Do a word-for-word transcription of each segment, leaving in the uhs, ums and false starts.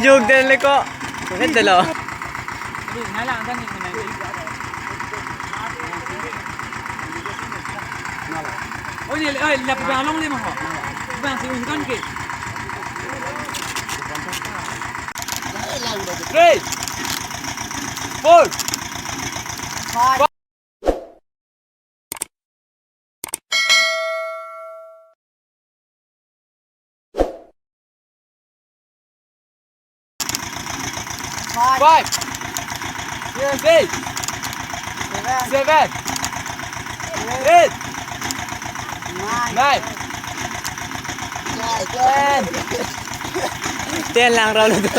Juk den le ko. Vet de lo. Oi, oi, la pibang along le mo ho. Pibang si ungkan ke. Three. Four. Five. Six. Seven. Eight. Nine. Ten. Ten lang rau lo tu.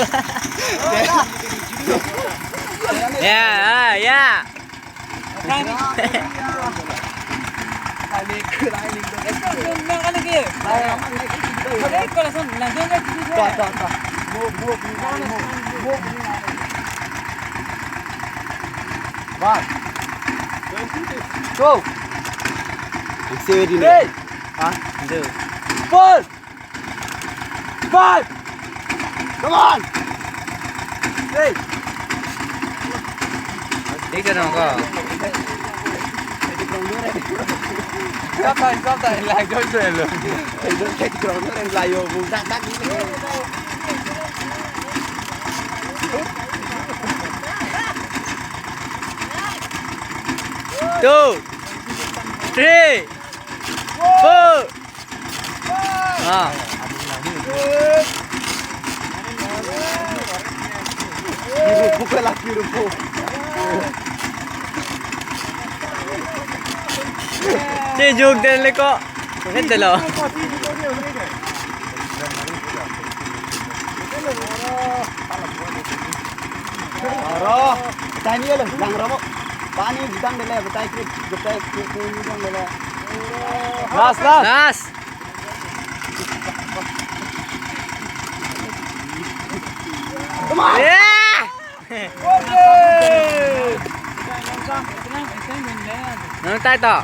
Ya, ah, ya. One. Two. Three. Huh? Four. Five. Come on. Hey. Thik ase nang ko. Stop time, stop time. Like, don't say hello. Hey, don't take ground and fly over. That, that. Two, three, four. Ah. Beautiful, beautiful. Che juk den le ko. Vet de lo. Aro, tani lo, lang ramo. Pani jidam de le, betai kri, betai kri, kri jidam de le. Last, last. Last. Come on. Yeah. Nang tai to.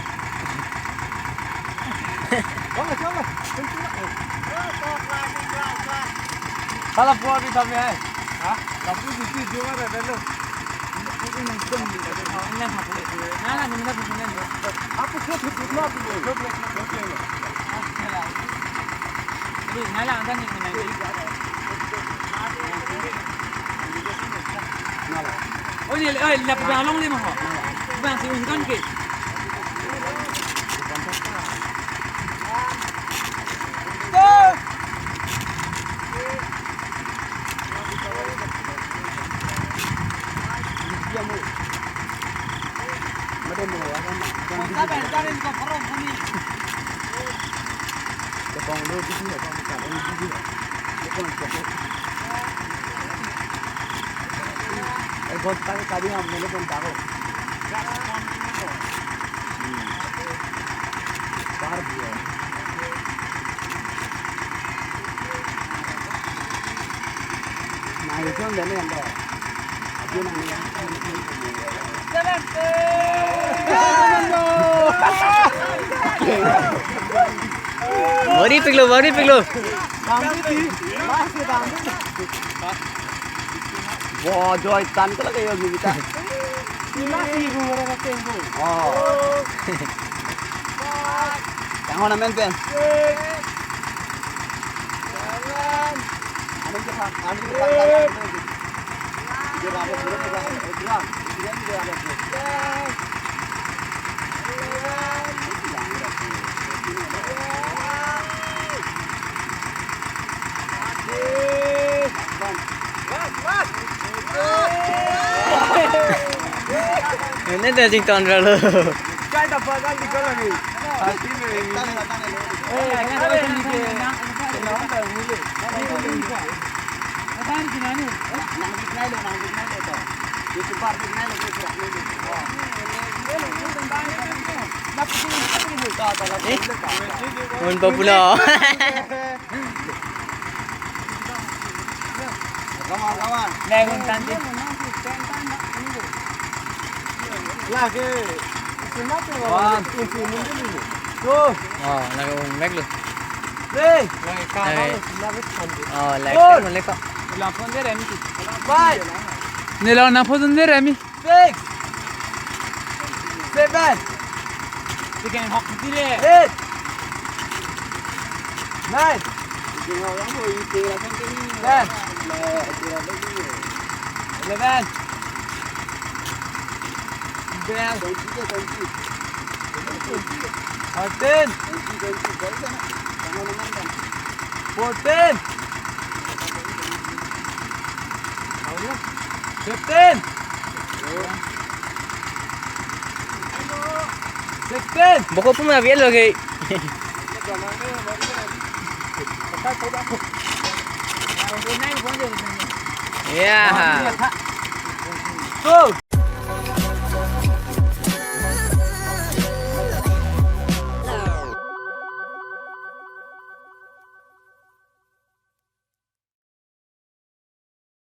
Hala pua di kami hai. Ha? Kapu di si jua ada dulu. Oi, oi, la pibang along le mo ho. Pibang si ungkan ke. Bari piklo, bari piklo. Bo joy tan ko lagi yo kita. Oh. Yang mana main pen? Ini dah jington dulu. Un popular. Come on, come on. Nai, un tanti. Lagi. One. Two. Oh, lagi un mek lo. Three. Lagi. Oh, lagi. Four. Five. Nelo na phone de remi. Six. Seven. Eight. Nine. Ten. Eleven. Twelve. Thirteen. Fourteen. Fifteen. Sixteen. Boko puma biar lagi. Ya. Two.